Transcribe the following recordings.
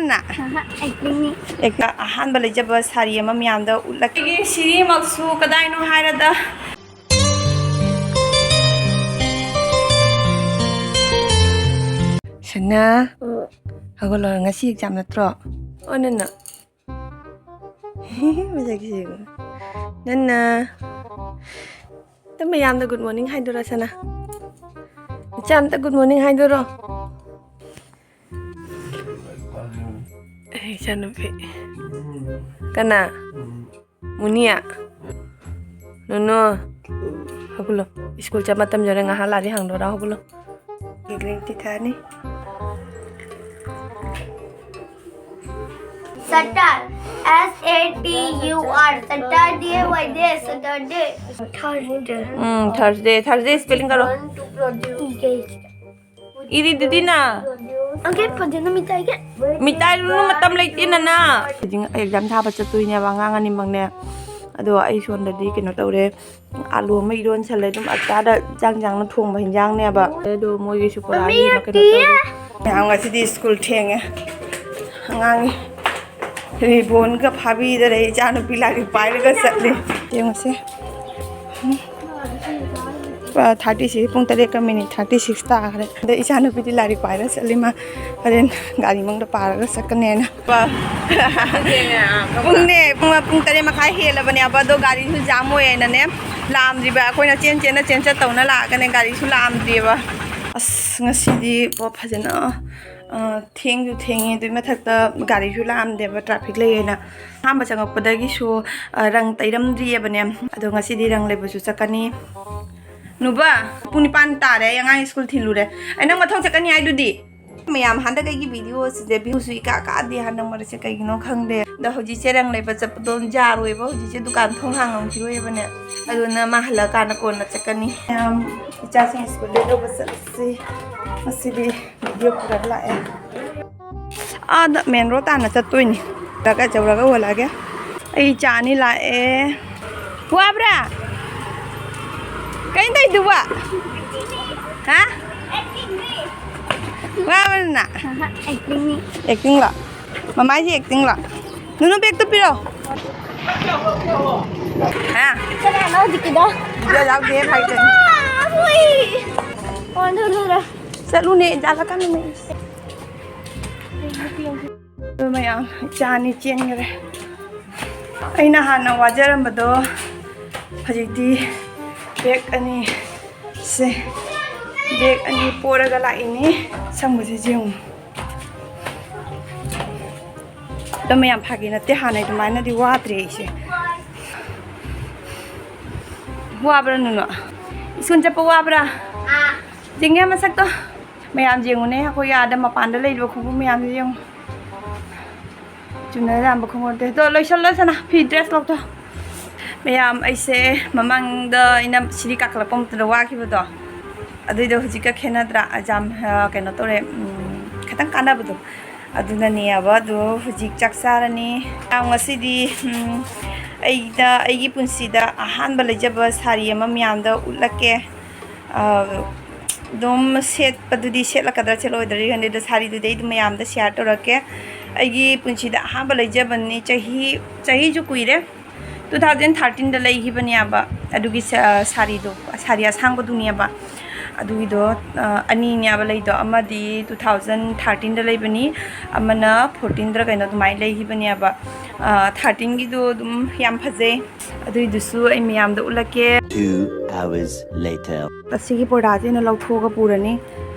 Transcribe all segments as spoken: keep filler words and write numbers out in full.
ꯅ? ꯑꯍꯥ, acting ꯅꯤ꯫ ꯑꯦꯛ-, ꯑꯍꯥꯟꯕ ꯂꯩꯖꯕ ꯁꯥꯔꯤ ꯑꯃ ꯃꯌꯥꯝꯗ ꯎꯠꯂꯛꯀꯦ꯫ ꯑꯩꯒꯤ ꯁꯤꯔꯤꯃꯛꯁꯨ ꯀꯗꯥꯏꯅꯣ ꯍꯥꯏꯔꯗ, ꯁꯅꯥ, ꯎꯝ꯫ ꯍꯧꯒꯠꯂꯣ, ꯉꯁꯤ exam ꯅꯠꯇ꯭ꯔꯣ? ꯑꯣ, ꯅꯟꯅ꯫ ꯃꯁꯛꯁꯤ ꯌꯦꯡꯉꯨ꯫ ꯅꯟꯅ꯫ ꯇꯝꯕ ꯌꯥꯝꯅ good morning ꯍꯥꯏꯗꯣꯔꯣ, ꯁꯅꯥ? ꯏꯆꯥ ꯑꯝꯇ good morning ꯍꯥꯏꯗꯣꯔꯣ? ꯑꯦ, ꯏꯆꯥꯅꯨꯄꯤ꯫ ꯀꯅꯥ? ꯃꯨꯅꯤꯌꯥ? ꯅꯨꯅꯨ, ꯍꯧꯒꯠꯂꯣ꯫ ꯁ꯭ꯀꯨꯜ ꯆꯠ ꯃꯇꯝ ꯌꯧꯔꯦ, ꯉꯥꯏꯍꯥꯛ ꯂꯥꯏꯔꯤꯛ ꯍꯥꯡꯗꯣꯔꯥ, ꯍꯧꯒꯠꯂꯣ꯫ Green tea ꯊꯛꯑꯅꯤ꯫ Satur, S A T U R, Saturday, Friday, Saturday. Thursday. Um, Thursday, Thursday spelling ꯀꯔꯣ? One to produce. ꯏꯔꯤꯗꯨꯗꯤ ꯅ? ꯑꯪꯀꯦ, ꯐꯖꯅ ꯃꯤꯇꯥꯏꯒꯦ꯫ ꯃꯤꯇꯥꯏꯔꯨꯅꯨ, ꯃꯇꯝ ꯂꯩꯇꯦ, ꯅꯅꯥ꯫ ꯍꯧꯖꯤꯛ exam ꯊꯥꯕ ꯆꯠꯇꯣꯏꯅꯦꯕ ꯑꯉꯥꯡ ꯑꯅꯤꯃꯛꯅꯦ꯫ ꯑꯗꯣ ꯑꯩ ꯁꯣꯝꯗꯗꯤ ꯀꯩꯅꯣ ꯇꯧꯔꯦ, ꯑꯥꯂꯨ ꯑꯃ ꯏꯔꯣꯟꯁꯜꯂꯦ꯫ ꯑꯗꯨꯝ ꯑꯆꯥꯗ ꯆꯥꯡ ꯆꯥꯡꯅ ꯊꯣꯡꯕ ꯍꯤꯟꯖꯥꯡꯅꯦꯕ꯫ ꯑꯗꯣ ꯃꯣꯏꯒꯤꯁꯨ ꯄꯨꯔꯥ ꯃꯃꯤ ꯍꯦꯟꯅ ꯀꯩꯅꯣ ꯌꯥꯛꯇꯤꯌꯦ꯫ ꯇꯧꯔꯦ꯫ ꯃꯌꯥꯝ ꯉꯁꯤꯗꯤ ꯁ꯭ꯀꯨꯜ ꯊꯦꯡꯉꯦ꯫ ꯑꯉꯥꯡꯒꯤ ꯔꯤꯕꯣꯟꯒ ꯐꯥꯕꯤꯗꯔꯦ, ꯏꯆꯥꯅꯨꯄꯤ ꯂꯥꯏꯔꯤꯛ ꯄꯥꯏꯔꯒ ꯆꯠꯂꯤ꯫ ꯌꯦꯡꯉꯨꯁꯦ꯫ ꯎꯝ꯫ ꯄꯨꯡ ꯊꯥꯔꯇꯤ ꯁꯤꯛꯁ, ꯄꯨꯡ ꯇꯔꯦꯠꯀ ꯃꯤꯅꯤꯠ ꯊꯥꯔꯇꯤ ꯁꯤꯛꯁ ꯇꯥꯈ꯭ꯔꯦ꯫ ꯑꯗꯣ ꯏꯆꯥꯅꯨꯄꯤꯗꯤ ꯂꯥꯏꯔꯤꯛ ꯄꯥꯏꯔ ꯆꯠꯂꯤ꯫ ꯃꯥ ꯍꯣꯔꯦꯟ ꯒꯥꯔꯤ ꯃꯅꯨꯡꯗ ꯄꯥꯔꯒ ꯆꯠꯀꯅꯦꯅ꯫ ꯄꯨꯡꯅꯦ, ꯄꯨꯡ, ꯄꯨꯡ ꯇꯔꯦꯠ ꯃꯈꯥꯏ ꯍꯦꯜꯂꯕꯅꯦꯕ, ꯑꯗꯣ ꯒꯥꯔꯤꯁꯨ ꯖꯥꯝ ꯑꯣꯏꯌꯦꯅꯅꯦ, ꯂꯥꯛꯑꯝꯗ꯭ꯔꯤꯕ꯫ ꯑꯩꯈꯣꯏꯅ ꯆꯦꯟ ꯆꯦꯟꯅ ꯆꯦꯟ ꯆꯠꯇꯧꯅ ꯂꯥꯛꯑꯒꯅꯦ, ꯒꯥꯔꯤꯁꯨ ꯂꯥꯛꯑꯝꯗ꯭ꯔꯤꯕ꯫ ꯑꯁ, ꯉꯁꯤꯗꯤ ꯄꯣ ꯐꯖꯅ, ꯑ, ꯊꯦꯡꯁꯨ ꯊꯦꯡꯉꯦ, ꯑꯗꯨꯏ ꯃꯊꯛꯇ ꯒꯥꯔꯤꯁꯨ ꯂꯥꯛꯑꯝꯗꯦꯕ, traffic ꯂꯩꯌꯦꯅ꯫ ꯑꯍꯥꯟꯕ ꯆꯪꯉꯛꯄꯗꯒꯤꯁꯨ, ꯑ, ꯔꯪ ꯇꯩꯔꯝꯗ꯭ꯔꯤꯑꯕꯅꯦ꯫ ꯑꯗꯣ ꯉꯁꯤꯗꯤ ꯔꯪ ꯂꯩꯕꯁꯨ ꯆꯠꯀꯅꯤ꯫ ꯅꯨꯕ, ꯄꯨꯡ ꯅꯤꯄꯥꯟ ꯇꯥꯔꯦ, ꯑꯩ ꯑꯉꯥꯡ ꯁ꯭ꯀꯨꯜ ꯊꯤꯜꯂꯨꯔꯦ꯫ ꯑꯩ ꯅꯪ ꯃꯊꯧ ꯆꯠꯀꯅꯤ ꯍꯥꯏꯗꯨꯗꯤ꯫ ꯃꯌꯥꯝ, ꯍꯟꯗꯛ ꯑꯩꯒꯤ video ꯁꯤꯗ view ꯁꯨ ꯏꯀꯥ ꯀꯥꯗꯦ ꯍꯟꯗꯛ ꯃꯔꯛꯁꯦ, ꯀꯩꯒꯤꯅꯣ ꯈꯪꯗꯦ꯫ ꯑꯗꯣ ꯍꯧꯖꯤꯛꯁꯦ ꯔꯪ ꯂꯩꯕ ꯆꯠꯄꯗꯣ ꯌꯥꯔꯣꯏꯕ, ꯍꯧꯖꯤꯛꯁꯦ ꯗꯨꯀꯥꯟ ꯊꯣꯡ ꯍꯥꯡꯉꯝꯈꯤꯔꯣꯏꯕꯅꯦ꯫ ꯑꯗꯨꯅ ꯃꯥ ꯍꯜꯂꯛꯑꯀꯥꯟꯗ ꯀꯣꯟꯅ ꯆꯠꯀꯅꯤ꯫ ꯃꯌꯥꯝ, ꯏꯆꯥꯁꯤꯡ ꯁ꯭ꯀꯨꯜꯗ ꯂꯧꯕ ꯆꯠꯂꯁꯤ꯫ ꯉꯁꯤꯗꯤ video ꯄꯨꯔ ꯂꯥꯛꯑꯦ꯫ ꯑꯥꯗ main road ꯇꯥꯟꯅ ꯆꯠꯇꯣꯏꯅꯤ꯫ ꯂꯥꯛꯑꯒ ꯌꯧꯔꯒ ꯍꯣꯜꯂꯛꯑꯒꯦ꯫ ꯑꯩ ꯏꯆꯥ ꯑꯅꯤ ꯂꯥꯛꯑꯦ꯫ ꯋꯥꯕ꯭ꯔꯥ? ꯀꯩꯅꯣ ꯇꯧꯔꯤꯗꯨꯕꯣ? ꯍꯥ? ꯋꯥꯕ꯭ꯔꯥ ꯅꯪ? ꯑꯍꯥ, acting ꯅꯤ꯫ Acting ꯂꯣ? ꯃꯃꯥꯏꯁꯦ ꯑꯦꯛꯇꯤꯡꯂꯣ? ꯅꯨꯅꯨ, ꯕꯦꯛꯇꯣ ꯄꯤꯔꯣ꯫ ꯍꯥ? ꯀꯅꯥꯅꯣ ꯍꯧꯖꯤꯛꯀꯤꯗꯣ? ꯚꯤꯗꯤꯑꯣ ꯌꯥꯎꯗꯦ, ꯐꯥꯒꯤ ꯇꯧꯅꯤ꯫ ꯑꯥ, ꯍꯨꯏ꯫ ꯑꯣꯟꯊꯣꯛꯂꯨꯔꯦ꯫ ꯆꯠꯂꯨꯅꯦ, ꯌꯥꯜꯂꯛꯀꯅꯨꯅꯦ꯫ ꯑꯗꯨ ꯃꯌꯥꯝ, ꯏꯆꯥ ꯑꯅꯤ ꯆꯦꯟꯈ꯭ꯔꯦ꯫ ꯑꯩꯅ ꯍꯥꯟꯅ ꯋꯥꯖꯔꯝꯕꯗꯣ ꯍꯧꯖꯤꯛꯇꯤ ꯕꯦꯛ ꯑꯅꯤ, ꯁꯦ, ꯕꯦꯛ ꯑꯅꯤ ꯄꯣꯔꯒ ꯂꯥꯛꯏꯅꯤ꯫ ꯁꯝꯒꯁꯦ ꯌꯦꯡꯉꯨ꯫ ꯑꯗꯣ ꯃꯌꯥꯝ, ꯐꯥꯒꯤ ꯅꯠꯇꯦ, ꯍꯥꯟꯅꯩ ꯑꯗꯨꯃꯥꯏꯅꯗꯤ ꯋꯥꯗ꯭ꯔꯦ ꯑꯩꯁꯦ꯫ ꯋꯥꯕ꯭ꯔꯥ ꯅꯨꯅꯨ? ꯁ꯭ꯀꯨꯜ ꯆꯠꯄ ꯋꯥꯕ꯭ꯔꯥ? ꯆꯤꯡꯉꯦ ꯃꯁꯛꯇꯣ꯫ ꯃꯌꯥꯝ ꯌꯦꯡꯉꯨꯅꯦ, ꯑꯩꯈꯣꯏ ꯑꯥꯗ ꯃꯄꯥꯟꯗ ꯂꯩꯔꯤꯕ ꯈꯣꯡꯎꯞ ꯃꯌꯥꯝꯁꯦ ꯌꯦꯡꯉꯨ꯫ ꯆꯨꯝꯅ ꯌꯥꯝꯕ ꯈꯣꯡꯎꯞ ꯅꯠꯇꯦ꯫ ꯑꯗꯣ ꯂꯣꯏꯁꯜꯂꯣ ꯁꯅꯥ, ꯐꯤ ꯗ꯭ꯔꯦꯁ ꯂꯧꯊꯣꯛ꯫ ꯃꯌꯥꯝ, ꯑꯩꯁꯦ ꯃꯃꯥꯡꯗ ꯑꯩꯅ ꯁꯤꯗꯤ ꯀꯥꯈꯠꯂꯛꯄ ꯃꯇꯝꯗ ꯋꯥꯈꯤꯕꯗꯣ, ꯑꯗꯨꯏꯗꯣ ꯍꯧꯖꯤꯛꯀ ꯈꯦꯠꯅꯗ꯭ꯔꯥ? ꯌꯥꯝ, ꯑ, ꯀꯩꯅꯣ ꯇꯧꯔꯦ, ꯎꯝ, ꯈꯤꯇꯪ ꯀꯥꯟꯅꯕꯗꯣ꯫ ꯑꯗꯨꯅꯅꯦꯕ꯫ ꯑꯗꯣ ꯍꯧꯖꯤꯛ ꯆꯥꯛ ꯆꯥꯔꯅꯤ꯫ ꯃꯌꯥꯝ, ꯉꯁꯤꯗꯤ, ꯎꯝ, ꯑꯩꯗ, ꯑꯩꯒꯤ ꯄꯨꯟꯁꯤꯗ ꯑꯍꯥꯟꯕ ꯂꯩꯖꯕ ꯁꯥꯔꯤ ꯑꯃ ꯃꯌꯥꯝꯗ ꯎꯠꯂꯛꯀꯦ꯫ ꯑ, ꯑꯗꯨꯝ ꯁꯦꯠꯄꯗꯨꯗꯤ ꯁꯦꯠꯂꯛꯀꯗ꯭ꯔꯥ ꯁꯦꯠꯂꯣꯏꯗ꯭ꯔꯗꯤ ꯈꯪꯗꯦ, ꯑꯗꯣ ꯁꯥꯔꯤꯗꯨꯗꯤ ꯑꯩ ꯑꯗꯨꯝ ꯃꯌꯥꯝꯗ ꯁꯤꯌꯥꯔ ꯇꯧꯔꯛꯀꯦ꯫ ꯑꯩꯒꯤ ꯄꯨꯟꯁꯤꯗ ꯑꯍꯥꯟꯕ ꯂꯩꯖꯕꯅꯤ, ꯆꯍꯤ, ꯆꯍꯤꯁꯨ ꯀꯨꯏꯔꯦ, two thousand thirteenꯗ ꯂꯩꯈꯤꯕꯅꯦꯕ꯫ ꯑꯗꯨꯒꯤ ꯁꯥ-, ꯁꯥꯔꯤꯗꯣ, ꯁꯥꯔꯤ ꯑꯁꯥꯡꯕꯗꯨꯅꯦꯕ꯫ ꯑꯗꯨꯒꯤꯗꯣ, ꯑ, ꯑꯅꯤꯅꯦꯕ ꯂꯩꯗꯣ, ꯑꯃꯗꯤ two thousand thirteenꯗ ꯂꯩꯕꯅꯤ, ꯑꯃꯅ fourteenꯗꯔ ꯀꯩꯅꯣ ꯑꯗꯨꯃꯥꯏꯅ ꯂꯩꯈꯤꯕꯅꯦꯕ꯫ ꯑ, thirteenꯒꯤꯗꯣ ꯑꯗꯨꯝ ꯌꯥꯝ ꯐꯖꯩ꯫ ꯑꯗꯨꯏꯗꯨꯁꯨ ꯑꯩ ꯃꯌꯥꯝꯗ ꯎꯠꯂꯛꯀꯦ꯫ Two hours later. ꯑꯁꯤꯒꯤ ꯄꯣꯔꯗꯥꯁꯦ ꯑꯩꯅ ꯂꯧꯊꯣꯛꯑꯒ ꯄꯨꯔꯅꯤ꯫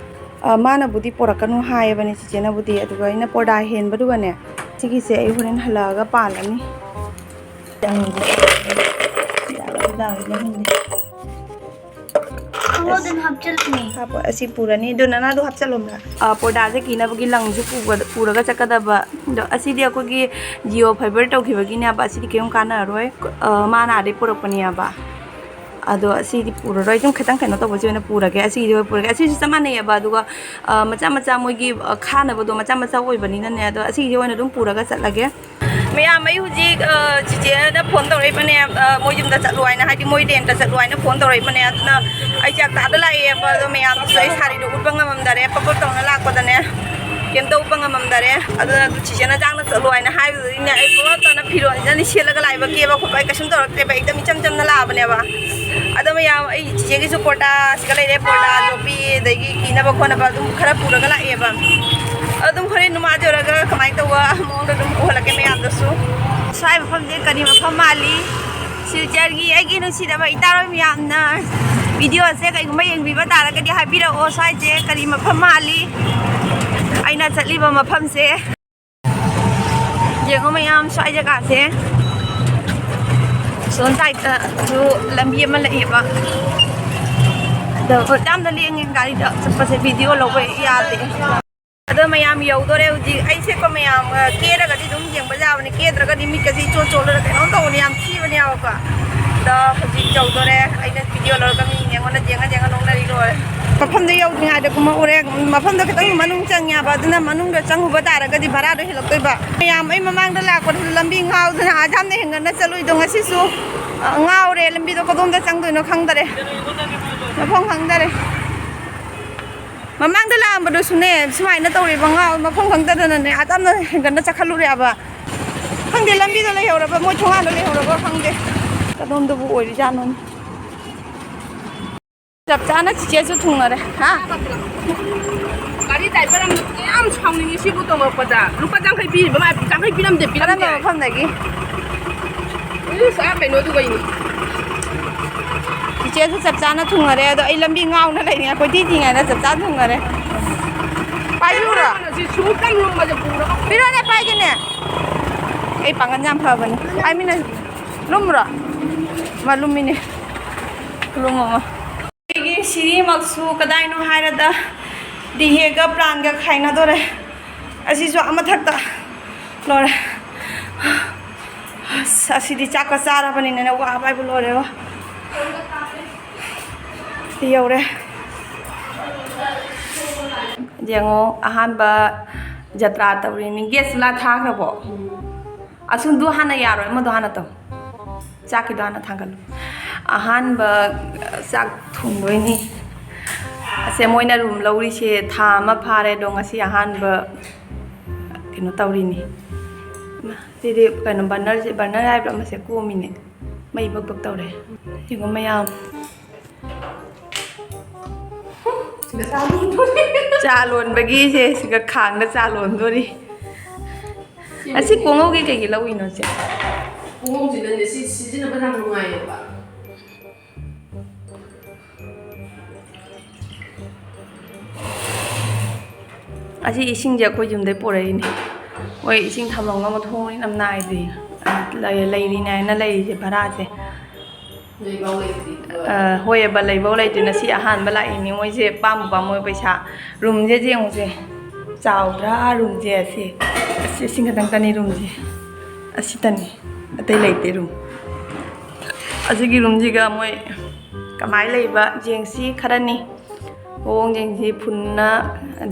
ꯑ, ꯃꯥꯅꯕꯨꯗꯤ ꯄꯣꯔꯛꯀꯅꯨ ꯍꯥꯏꯌꯦꯕꯅꯦ ꯆꯤꯆꯦꯅꯕꯨꯗꯤ, ꯑꯗꯨꯒ ꯑꯩꯅ ꯄꯣꯔꯗꯥ ꯍꯦꯟꯕꯗꯨꯒꯅꯦ, ꯁꯤꯒꯤꯁꯦ ꯑꯩ ꯍꯣꯔꯦꯟ ꯍꯜꯂꯛꯑꯒ ꯄꯥꯜꯂꯅꯤ꯫ ꯈꯣꯡꯒ꯭ꯔꯥꯎꯗ ꯑꯗꯨꯝ ꯍꯥꯞꯆꯤꯜꯂꯅꯤ꯫ ꯍꯥꯞꯄꯣ, ꯑꯁꯤ ꯄꯨꯔꯅꯤ꯫ ꯑꯗꯨ ꯅꯅꯥꯗꯣ ꯍꯥꯞꯆꯜꯂꯣ꯫ ꯑ, ꯄꯣꯔꯗꯥꯁꯦ ꯀꯤꯅꯕꯒꯤ ꯂꯪꯁꯨ ꯄꯨꯒ-, ꯄꯨꯔꯒ ꯆꯠꯀꯗꯕ꯫ ꯑꯗꯣ ꯑꯁꯤꯗꯤ ꯑꯩꯈꯣꯏꯒꯤ ꯖꯤꯑꯣ ꯐꯥꯏꯕꯔ ꯇꯧꯈꯤꯕꯒꯤꯅꯦꯕ, ꯑꯁꯤꯗꯤ ꯀꯔꯤꯝ ꯀꯥꯟꯅꯔꯔꯣꯏ꯫ ꯑ, ꯃꯥꯅ ꯑꯥꯗꯩ ꯄꯨꯔꯛꯄꯅꯦꯕ꯫ ꯑꯗꯣ ꯑꯁꯤꯗꯤ ꯄꯨꯔꯔꯣꯏ, ꯑꯗꯨꯝ ꯈꯤꯇꯪ ꯀꯩꯅꯣ ꯇꯧꯕꯁꯤ ꯑꯣꯏꯅ ꯄꯨꯔꯒꯦ꯫ ꯑꯁꯤꯗꯤ ꯑꯣꯏꯅ ꯄꯨꯔꯒꯦ꯫ ꯑꯁꯤꯁꯨ ꯆꯞ ꯃꯥꯟꯅꯩꯌꯦꯕ꯫ ꯑꯗꯨꯒ, ꯑ, ꯃꯆꯥ ꯃꯆꯥ ꯃꯣꯏꯒꯤ, ꯑ, ꯈꯥꯅꯕꯗꯣ ꯃꯆꯥ ꯃꯆꯥ ꯑꯣꯏꯕꯅꯤꯅꯅꯦ꯫ ꯑꯗꯣ ꯑꯁꯤꯒꯤꯁꯦ ꯑꯣꯏꯅ ꯑꯗꯨꯝ ꯄꯨꯔꯒ ꯆꯠꯂꯒꯦ꯫ ꯃꯌꯥꯝ, ꯑꯩ ꯍꯧꯖꯤꯛ, ꯑ, ꯆꯤꯆꯦꯅ ꯐꯣꯟ ꯇꯧꯔꯛꯏꯕꯅꯦ꯫ ꯑ, ꯃꯣꯏ ꯌꯨꯝꯗ ꯆꯠꯂꯨ ꯍꯥꯏꯅ, ꯍꯥꯏꯗꯤ ꯃꯣꯏ ꯔꯦꯟꯇ ꯆꯠꯂꯨ ꯍꯥꯏꯅ ꯐꯣꯟ ꯇꯧꯔꯛꯏꯕꯅꯦ꯫ ꯑꯗꯨꯅ ꯑꯩꯁꯦ ꯑꯥꯗ ꯂꯥꯛꯑꯦꯕ꯫ ꯑꯗꯣ ꯃꯌꯥꯝꯗꯨꯁꯨ ꯑꯩ ꯁꯥꯔꯤꯗꯣ ꯎꯠꯄ ꯉꯝꯃꯝꯗꯔꯦ꯫ ꯄꯞ ꯄꯞ ꯇꯧꯅ ꯂꯥꯛꯄꯗꯅꯦ꯫ ꯀꯩꯝ ꯇꯧꯕ ꯉꯝꯃꯝꯗꯔꯦ꯫ ꯑꯗꯨꯅ ꯆꯤꯆꯦꯅ ꯆꯥꯛꯅ ꯆꯠꯂꯣ ꯍꯥꯏꯅ ꯍꯥꯏꯕꯗꯨꯗꯒꯤꯅꯦ, ꯑꯩ ꯄꯨꯂꯞ ꯇꯧꯅ ꯐꯤꯔꯣꯜꯁꯤꯅꯅꯦ ꯁꯦꯠꯂꯒ ꯂꯥꯛꯏꯕ, ꯀꯦꯕ ꯈꯣꯠꯄ ꯑꯩ ꯀꯩꯁꯨꯝ ꯇꯧꯔꯛꯇꯦꯕ, ꯑꯩ ꯑꯗꯨꯝ ꯏꯆꯝ ꯆꯝꯅ ꯂꯥꯛꯑꯕꯅꯦꯕ꯫ ꯑꯗꯣ ꯃꯌꯥꯝ, ꯑꯩ ꯆꯤꯆꯦꯒꯤꯁꯨ ꯀꯣꯔꯇꯥ ꯁꯤꯒ ꯂꯩꯔꯦ, ꯀꯣꯔꯇꯥ, ꯖꯣꯄꯤ, ꯑꯗꯒꯤ ꯀꯤꯅꯕ ꯈꯣꯠꯅꯕ ꯑꯗꯨꯝ ꯈꯔ ꯄꯨꯔꯒ ꯂꯥꯛꯑꯦꯕ꯫ ꯑꯗꯨꯝ ꯍꯣꯔꯦꯟ ꯅꯨꯃꯥ ꯌꯧꯔꯒ ꯀꯃꯥꯏꯅ ꯇꯧꯕ ꯃꯑꯣꯡꯗ ꯑꯗꯨꯝ ꯎꯍꯜꯂꯛꯀꯦ ꯃꯌꯥꯝꯗꯁꯨ꯫ ꯁ꯭ꯋꯥꯏ ꯃꯐꯝꯁꯦ ꯀꯔꯤ ꯃꯐꯝ ꯃꯥꯜꯂꯤ? ꯁꯤꯜꯆꯔꯒꯤ ꯑꯩꯒꯤ ꯅꯨꯡꯁꯤꯔꯕ ꯏꯇꯥꯔꯣꯏ ꯃꯌꯥꯝꯅ ꯚꯤꯗꯤꯑꯣꯁꯦ ꯀꯩꯒꯨꯝꯕ ꯌꯦꯡꯕꯤꯕ ꯇꯥꯔꯒꯗꯤ ꯍꯥꯏꯕꯤꯔꯛꯑꯣ, ꯁ꯭ꯋꯥꯏꯁꯦ ꯀꯔꯤ ꯃꯐꯝ ꯃꯥꯜꯂꯤ? ꯑꯩꯅ ꯆꯠꯂꯤꯕ ꯃꯐꯝꯁꯦ ꯌꯦꯡꯉꯣ ꯃꯌꯥꯝ, ꯁ꯭ꯋꯥꯏ ꯖꯒꯥꯁꯦ ꯁꯣꯝ ꯁꯥꯏꯗꯇꯁꯨ ꯂꯝꯕꯤ ꯑꯃ ꯂꯩꯌꯦꯕ꯫ ꯑꯗꯣ ꯌꯥꯝꯅ ꯂꯦꯡꯉꯦ ꯒꯥꯔꯤꯗ ꯆꯠꯄꯁꯦ, ꯚꯤꯗꯤꯑꯣ ꯂꯧꯕ ꯌꯥꯗꯦ꯫ ꯑꯗꯣ ꯃꯌꯥꯝ ꯌꯧꯗꯣꯔꯦ ꯍꯧꯖꯤꯛ꯫ ꯑꯩꯁꯦꯀꯣ ꯃꯌꯥꯝ, ꯑ, ꯀꯦꯔꯒꯗꯤ ꯑꯗꯨꯝ ꯌꯦꯡꯕ ꯌꯥꯕꯅꯦ, ꯀꯦꯗ꯭ꯔꯒꯗꯤ ꯃꯤꯠꯀꯁꯦ ꯏꯆꯣꯠ ꯆꯣꯠꯂꯒ ꯀꯩꯅꯣꯝ ꯇꯧꯕꯅꯦ, ꯌꯥꯝ ꯊꯤꯕꯅꯦꯕꯀꯣ꯫ ꯑꯗꯣ ꯍꯧꯖꯤꯛ ꯌꯧꯗꯣꯔꯦ꯫ ꯑꯩꯅ ꯚꯤꯗꯤꯑꯣ ꯂꯧꯔꯒ ꯃꯤ ꯌꯦꯡꯉꯣꯅ ꯌꯦꯡꯉ ꯌꯦꯡꯉ ꯅꯣꯛꯅꯔꯤ ꯂꯣꯏꯔꯦ꯫ ꯃꯐꯝꯗꯣ ꯌꯧꯗ꯭ꯔꯤꯉꯩꯗ ꯀꯨꯝꯃꯛꯎꯔꯦ꯫ ꯃꯐꯝꯗꯣ ꯈꯤꯇꯪ ꯃꯅꯨꯡ ꯆꯪꯉꯦꯕ, ꯑꯗꯨꯅ ꯃꯅꯨꯡꯗ ꯆꯪꯉꯨꯕ ꯇꯥꯔꯒꯗꯤ ꯚꯔꯥꯗꯣ ꯍꯦꯜꯂꯛꯇꯣꯏꯕ꯫ ꯃꯌꯥꯝ, ꯑꯩ ꯃꯃꯥꯡꯗ ꯂꯥꯛꯄꯗꯁꯨ ꯂꯝꯕꯤ ꯉꯥꯎꯗꯅ ꯑꯥ ꯌꯥꯝꯅ ꯍꯦꯟꯒꯠꯅ ꯆꯠꯂꯨꯏꯗꯣ, ꯉꯁꯤꯁꯨ, ꯑ, ꯉꯥꯎꯔꯦ꯫ ꯂꯝꯕꯤꯗꯣ ꯀꯗꯣꯝꯗ ꯆꯪꯗꯣꯏꯅꯣ ꯈꯪꯗꯔꯦ꯫ ꯃꯐꯝ ꯈꯪꯗꯔꯦ꯫ ꯃꯃꯥꯡꯗ ꯂꯥꯛꯑꯝꯕꯗꯨꯁꯨꯅꯦ, ꯁꯨꯃꯥꯏꯅ ꯇꯧꯔꯦꯕ, ꯉꯥꯎ-, ꯃꯐꯝ ꯈꯪꯗꯗꯅꯅꯦ, ꯑꯥ ꯇꯝꯅ ꯍꯦꯟꯒꯠꯅ ꯆꯠꯈꯠꯂꯨꯔꯦꯕ꯫ ꯈꯪꯗꯦ, ꯂꯝꯕꯤꯗꯣ ꯂꯩꯍꯧꯔꯕ, ꯃꯣꯏ ꯊꯣꯡꯒꯥꯟꯗꯣ ꯂꯩꯍꯧꯔꯕ ꯈꯪꯗꯦ꯫ ꯀꯗꯣꯝꯗꯕꯨ ꯑꯣꯏꯔꯤꯖꯥꯠꯅꯣꯅꯦ꯫ ꯆꯞ ꯆꯥꯅ ꯆꯤꯆꯦꯁꯨ ꯊꯨꯡꯅꯔꯦ꯫ ꯍꯥ? ꯒꯥꯔꯤ ꯗ꯭ꯔꯥꯏꯚꯔ ꯑꯃꯅ ꯀꯌꯥꯝ ꯁꯥꯎꯅꯤꯡꯉꯤ ꯁꯤꯕꯨ ꯇꯣꯡꯉꯛꯄꯗ꯫ ꯂꯨꯄꯥ ꯌꯥꯡꯈꯩ ꯄꯤꯔꯤꯕ ꯃꯥ ꯌꯥꯡꯈꯩ ꯄꯤꯔꯝꯗꯦ, ꯄꯤꯔꯝꯗꯦ꯫ ꯀꯔꯝꯕ ꯃꯐꯝꯗꯒꯤ? ꯏꯁ, ꯑꯥ ꯀꯩꯅꯣꯗꯨꯒꯩꯅꯤ꯫ ꯆꯤꯆꯦꯁꯨ ꯆꯞ ꯆꯥꯅ ꯊꯨꯡꯉꯔꯦ꯫ ꯑꯗꯣ ꯑꯩ ꯂꯝꯕꯤ ꯉꯥꯎꯅ ꯂꯩꯔꯤꯉꯩ, ꯀꯣꯏꯊꯤ ꯊꯤꯉꯩꯗ ꯆꯞ ꯆꯥꯅ ꯊꯨꯡꯉꯔꯦ꯫ ꯄꯥꯏꯕꯤꯌꯨꯔꯣ? ꯁꯤ ꯁꯨꯝ ꯀꯩꯅꯣꯝ ꯂꯨꯝꯕꯁꯦ ꯄꯨꯔꯒ꯫ ꯄꯤꯔꯣꯅꯦ, ꯄꯥꯏꯒꯦꯅꯦ꯫ ꯑꯩ ꯄꯥꯡꯒꯜ ꯌꯥꯝ ꯐꯕꯅꯤ꯫ ꯄꯥꯏꯃꯤꯟꯅꯁꯤ꯫ ꯂꯨꯝꯕ꯭ꯔꯣ? ꯃꯥ ꯂꯨꯝꯃꯤꯅꯦ꯫ ꯈꯨꯂꯨꯝ ꯑꯃ꯫ ꯑꯩꯒꯤ ꯁꯤꯔꯤꯃꯛꯁꯨ ꯀꯗꯥꯏꯅꯣ ꯍꯥꯏꯔꯗ ꯗꯤꯍꯦꯒ ꯄ꯭ꯔꯥꯟꯒ ꯈꯥꯏꯅꯗꯣꯔꯦ꯫ ꯑꯁꯤꯁꯨ ꯑꯥ ꯃꯊꯛꯇ ꯂꯣꯏꯔꯦ꯫ ꯑꯁ, ꯑꯁꯤꯗꯤ ꯆꯥꯛꯀ ꯆꯥꯔꯕꯅꯤꯅꯅꯦ ꯋꯥꯕ ꯍꯥꯏꯕꯨ ꯂꯣꯏꯔꯦꯕ꯫ ꯁꯤ ꯌꯧꯔꯦ꯫ ꯌꯦꯡꯉꯣ, ꯑꯍꯥꯟꯕ ꯖꯇ꯭ꯔꯥ ꯇꯧꯔꯤꯅꯤ꯫ ꯒꯦꯁ ꯆꯨꯂꯥ ꯊꯥꯈ꯭ꯔꯕꯣ? ꯑꯁꯨꯝꯗꯨ ꯍꯥꯟꯅ ꯌꯥꯔꯣꯏ, ꯑꯃꯗꯣ ꯍꯥꯟꯅ ꯇꯧ꯫ ꯆꯥꯛꯀꯤꯗꯣ ꯍꯥꯟꯅ ꯊꯥꯡꯒꯠꯂꯨ꯫ ꯑꯍꯥꯟꯕ ꯆꯥꯛ ꯊꯣꯡꯗꯣꯏꯅꯤ꯫ ꯑꯁꯦ, ꯃꯣꯏꯅ ꯔꯨꯝ ꯂꯧꯔꯤꯁꯦ ꯊꯥ ꯑꯃ ꯐꯥꯔꯦ, ꯑꯗꯣ ꯉꯁꯤ ꯑꯍꯥꯟꯕ ꯀꯩꯅꯣ ꯇꯧꯔꯤꯅꯤ꯫ ꯁꯤꯗꯤ ꯀꯩꯅꯣ, ꯕꯔꯅꯔꯁꯦ, ꯕꯔꯅꯔ ꯍꯥꯏꯕ꯭ꯔꯥ, ꯑꯃꯁꯦ ꯀꯣꯝꯃꯤꯅꯦ, ꯃꯩ ꯕꯛ ꯕꯛ ꯇꯧꯔꯦ꯫ ꯌꯦꯡꯉꯣ ꯃꯌꯥꯝ, ꯆꯥ ꯂꯣꯟꯕꯒꯤꯁꯦ ꯁꯤꯒ ꯈꯥꯡꯗ ꯆꯥ ꯂꯣꯟꯗꯣꯔꯤ꯫ ꯑꯁꯤ ꯀꯣꯡꯉꯧꯒꯤ ꯀꯩꯒꯤ ꯂꯧꯏꯅꯣ ꯁꯦ? ꯀꯣꯡꯉꯧꯁꯤꯅꯅꯦ, ꯁꯤ ꯁꯤꯖꯤꯟꯅꯕ ꯌꯥꯝ ꯅꯨꯡꯉꯥꯏꯌꯦꯕ꯫ ꯑꯁꯤ ꯏꯁꯤꯡꯁꯦ ꯑꯩꯈꯣꯏ ꯌꯨꯝꯗꯩ ꯄꯨꯔꯛꯏꯅꯦ꯫ ꯍꯣꯏ, ꯏꯁꯤꯡ ꯊꯝꯐꯝꯒ ꯃꯊꯣꯡ ꯃꯔꯤ ꯌꯥꯝ ꯅꯥꯏꯗꯦ꯫ ꯂꯩ-, ꯂꯩꯔꯤꯅꯦ ꯍꯥꯏꯅ ꯂꯩꯔꯤꯁꯦ ꯚꯔꯥꯁꯦ꯫ ꯂꯩꯐꯝ ꯂꯩꯇꯦ꯫ ꯑ, ꯍꯣꯏꯑꯕ, ꯂꯩꯐꯝ ꯂꯩꯇꯦ꯫ ꯉꯁꯤ ꯑꯍꯥꯟꯕ ꯂꯥꯛꯏꯅꯦ꯫ ꯃꯣꯏꯁꯦ ꯄꯥꯝꯕꯨ ꯄꯥꯝꯃꯣꯏ ꯄꯩꯁꯥ꯫ ꯔꯨꯝꯁꯦ ꯌꯦꯡꯉꯨꯁꯦ꯫ ꯆꯥꯎꯗ꯭ꯔꯥ ꯔꯨꯝꯁꯦ? ꯑꯁꯤ, ꯑꯁꯤ, ꯑꯁꯤ ꯈꯛꯇꯪꯇꯅꯤ ꯔꯨꯝꯁꯦ꯫ ꯑꯁꯤꯇꯅꯤ꯫ ꯑꯇꯩ ꯂꯩꯇꯦ ꯔꯨꯝ꯫ ꯑꯁꯤꯒꯤ ꯔꯨꯝꯁꯤꯒ ꯃꯣꯏ ꯀꯃꯥꯏꯅ ꯂꯩꯕ ꯌꯦꯡꯁꯤ ꯈꯔꯅꯤ꯫ ꯃꯑꯣꯡ ꯌꯦꯡꯁꯤ, ꯐꯨꯟꯅ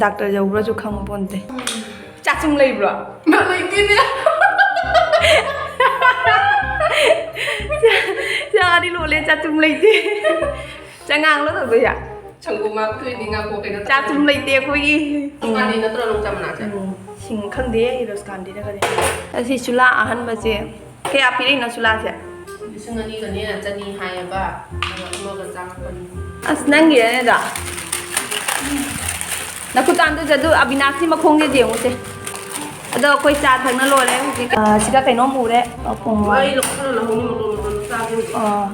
ꯗꯥꯛꯇꯔ ꯌꯧꯕ꯭ꯔꯁꯨ ꯈꯪ ꯄꯣꯟꯇꯦ꯫ ꯆꯥꯆꯨꯝ ꯂꯩꯕ꯭ꯔꯣ? ꯃꯥ ꯂꯩꯇꯦꯅꯦ꯫ ꯆꯥꯗꯤ ꯂꯣꯜꯂꯦ, ꯆꯥꯆꯨꯝ ꯂꯩꯇꯦ꯫ ꯆꯉꯥꯡꯂꯣ ꯇꯧꯗꯣꯏꯁꯦ? ꯁꯪꯒꯣꯝ ꯍꯥꯞꯇꯣꯏꯅꯤ, ꯉꯥꯀꯣꯛ ꯀꯩꯅꯣ ꯇꯧꯗꯣꯏꯅꯤ꯫ ꯆꯥꯆꯨꯝ ꯂꯩꯇꯦ ꯑꯩꯈꯣꯏꯒꯤ꯫ ꯃꯥꯗꯤ ꯅꯠꯇ꯭ꯔꯣ ꯅꯣꯡꯆꯥ ꯃꯅꯥꯁꯦ? ꯎꯝ, ꯁꯤꯡ ꯈꯪꯗꯦ ꯑꯩ, ꯔꯣꯁꯀꯥꯟꯗꯤꯗ ꯈꯔ꯫ ꯑꯁꯤ ꯆꯨꯂꯥ ꯑꯍꯟꯕꯁꯦ ꯀꯌꯥ ꯄꯤꯔꯛꯏꯅꯣ ꯆꯨꯂꯥꯁꯦ? ꯂꯤꯁꯤꯡ ꯑꯅꯤꯒꯅꯦ ꯆꯅꯤ ꯍꯥꯏꯌꯦꯕ, ꯑꯗꯣ ꯑꯃꯒ ꯆꯥꯝꯃꯥꯄꯟ꯫ ꯑꯁ, ꯅꯪꯒꯤꯅꯦꯗ꯫ ꯅꯈꯨꯠ ꯇꯥꯟꯗꯨꯁꯦ ꯑꯗꯨ ꯑꯕꯤꯅꯥꯁꯀꯤ ꯃꯈꯣꯡꯁꯦ ꯌꯦꯡꯉꯨꯁꯦ꯫ ꯑꯗꯣ ꯑꯩꯈꯣꯏ ꯆꯥ ꯊꯛꯅ ꯂꯣꯏꯔꯦ ꯍꯧꯖꯤꯛ꯫ ꯑ, ꯁꯤꯗ ꯀꯩꯅꯣꯝ ꯎꯔꯦ꯫ ꯑ, ꯄꯣꯡ ꯍꯋꯥꯏ꯫ ꯑꯩ ꯂꯧꯈꯠꯂ ꯂꯧꯍꯧꯅꯤ, ꯃꯇꯣꯟ ꯃꯇꯣꯟ ꯆꯥꯒꯦ ꯍꯧꯖꯤꯛ꯫ ꯑ,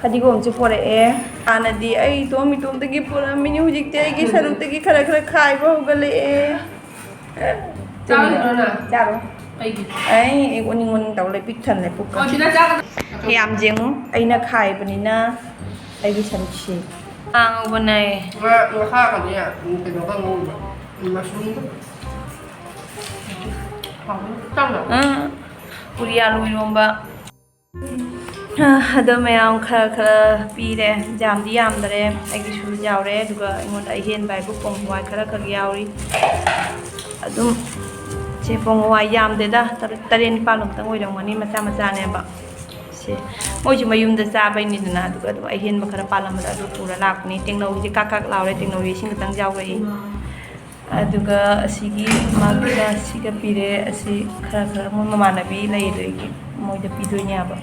ꯐꯗꯤꯒꯣꯝꯁꯨ ꯄꯣꯔꯛꯑꯦ꯫ ꯍꯥꯟꯅꯗꯤ ꯑꯩ ꯏꯇꯣꯝ ꯏꯇꯣꯝꯗꯒꯤ ꯄꯣꯔꯛꯑꯝꯃꯤꯅꯤ, ꯍꯧꯖꯤꯛꯇꯤ ꯑꯩꯒꯤ ꯁꯔꯨꯛꯇꯒꯤ ꯈꯔ ꯈꯔ ꯈꯥꯏꯕ ꯍꯧꯒꯠꯂꯛꯑꯦ꯫ ꯆꯥꯔꯣꯏꯗ꯭ꯔꯣ ꯅꯪ? ꯆꯥꯔꯣꯏ꯫ ꯀꯩꯒꯤ? ꯑꯩ, ꯑꯩ ꯑꯣꯅꯤꯡ ꯑꯣꯅꯤꯡ ꯇꯧ ꯂꯩ, ꯄꯤꯛ ꯊꯟꯅ ꯂꯩ ꯄꯨꯛꯀ꯫ ꯑꯣ, ꯁꯤꯗ ꯆꯥꯒꯗ-, ꯌꯥꯝ ꯌꯦꯡꯉꯨ, ꯑꯩꯅ ꯈꯥꯏꯕꯅꯤꯅ ꯑꯩꯒꯤ ꯁꯔꯨꯛꯁꯤ꯫ ꯉꯥꯡꯉꯧꯕꯅꯦ꯫ ꯉꯥ, ꯉꯥꯈꯥꯒꯅꯦ, ꯎꯝ, ꯀꯩꯅꯣꯒ ꯉꯧꯕ, ꯎꯝ, mushroomꯒ꯫ ꯍꯥꯎꯕꯅꯤ꯫ ꯆꯥꯡꯂꯣ? ꯑꯥ, ꯄꯨꯔꯤ ꯑꯂꯨ ꯏꯔꯣꯝꯕ꯫ ꯑꯗꯣ ꯃꯌꯥꯝ ꯈꯔ ꯈꯔ ꯄꯤꯔꯦ, ꯌꯥꯝꯗꯤ ꯌꯥꯝꯗꯔꯦ꯫ ꯑꯩꯒꯤꯁꯨ ꯌꯥꯎꯔꯦ, ꯑꯗꯨꯒ ꯑꯩꯉꯣꯟꯗ ꯑꯍꯦꯟꯕ ꯍꯥꯏꯕꯨ ꯄꯣꯡ ꯍꯋꯥꯏ ꯈꯔ ꯈꯛ ꯌꯥꯎꯔꯤ꯫ ꯑꯗꯨꯝ ꯁꯦ, ꯄꯣꯡ ꯍꯋꯥꯏ ꯌꯥꯝꯗꯦꯗ, ꯇꯔꯦꯠ, ꯇꯔꯦꯠ ꯅꯤꯄꯥꯜ ꯃꯨꯛꯇꯪ ꯑꯣꯏꯔꯝꯒꯅꯤ, ꯃꯆꯥ ꯃꯆꯥꯅꯦꯕ꯫ ꯁꯤ ꯃꯣꯏꯁꯨ ꯃꯌꯨꯝꯗ ꯆꯥꯕꯩꯅꯤꯗꯅ, ꯑꯗꯨꯒ ꯑꯗꯨꯝ ꯑꯍꯦꯟꯕ ꯈꯔ ꯄꯥꯜꯂꯝꯕꯗ ꯑꯗꯨ ꯄꯨꯔ ꯂꯥꯛꯄꯅꯤ꯫ ꯇꯦꯡꯅꯧꯁꯦ ꯀꯥꯛ ꯀꯥꯛ ꯂꯥꯎꯔꯦ, ꯇꯦꯡꯅꯧꯁꯦ ꯏꯁꯤꯡ ꯈꯤꯇꯪ ꯌꯥꯎꯔꯛꯏ꯫ ꯑꯗꯨꯒ ꯑꯁꯤꯒꯤ ꯃꯥꯒ ꯁꯤꯒ ꯄꯤꯔꯦ꯫ ꯑꯁꯤ ꯈꯔ ꯈꯔ ꯃꯣꯏ ꯃꯃꯥꯟꯅꯕꯤ ꯂꯩ, ꯑꯗꯨꯒꯤ ꯃꯣꯏꯗ ꯄꯤꯗꯣꯏꯅꯦꯕ꯫